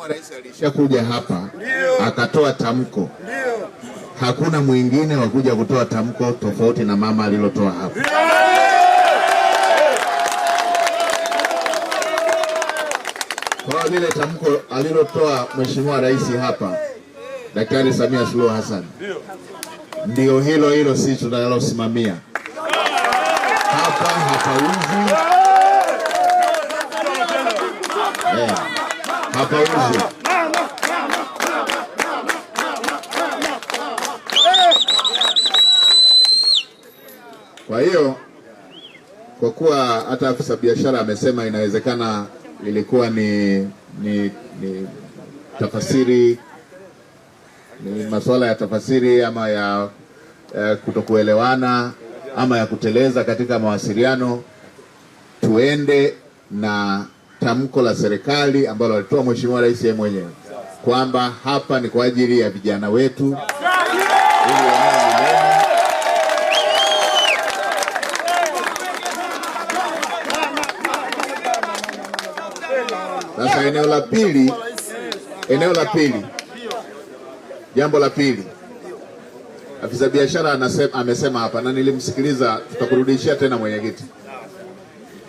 Rais alishakuja hapa akatoa tamko, hakuna mwingine wa kuja kutoa tamko tofauti na mama alilotoa hapa. Kwa hiyo lile tamko alilotoa Mheshimiwa Rais hapa, Daktari Samia Suluhu Hassan, ndio hilo hilo sisi tunalosimamia hapa. Hapauzi, hapauzi. Kwa hiyo kwa kuwa hata afisa biashara amesema inawezekana ilikuwa ni tafasiri, ni masuala ya tafasiri ama ya kutokuelewana ama ya kuteleza katika mawasiliano, tuende na tamko la serikali ambalo alitoa Mheshimiwa Rais yeye mwenyewe kwamba hapa ni kwa ajili ya vijana wetu ili wenyewe. Sasa eneo la pili, jambo la pili, afisa biashara amesema hapa na nilimsikiliza, tutakurudishia tena mwenyekiti.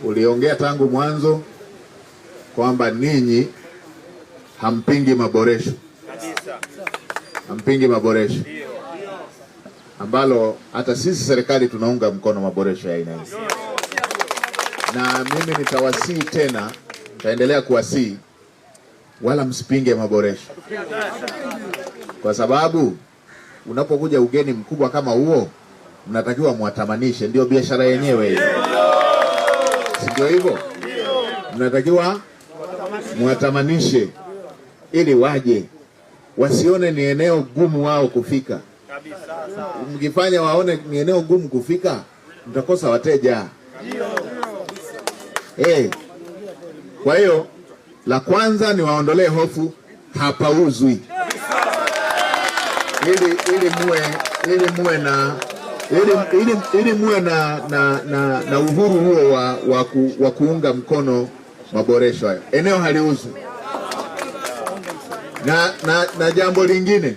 Uliongea tangu mwanzo kwamba ninyi hampingi maboresho, hampingi maboresho, ambalo hata sisi serikali tunaunga mkono maboresho ya aina hii, na mimi nitawasihi tena, nitaendelea kuwasihi wala msipinge maboresho, kwa sababu unapokuja ugeni mkubwa kama huo mnatakiwa mwatamanishe, ndio biashara yenyewe hiyo, si ndio hivyo? Mnatakiwa mwatamanishe ili waje, wasione ni eneo gumu wao kufika. Mkifanya waone ni eneo gumu kufika, mtakosa wateja. Kwa hiyo la kwanza ni waondolee hofu, hapauzwi, ili muwe na uhuru huo wa kuunga mkono maboresho hayo. Eneo haliuzwi. Na jambo lingine,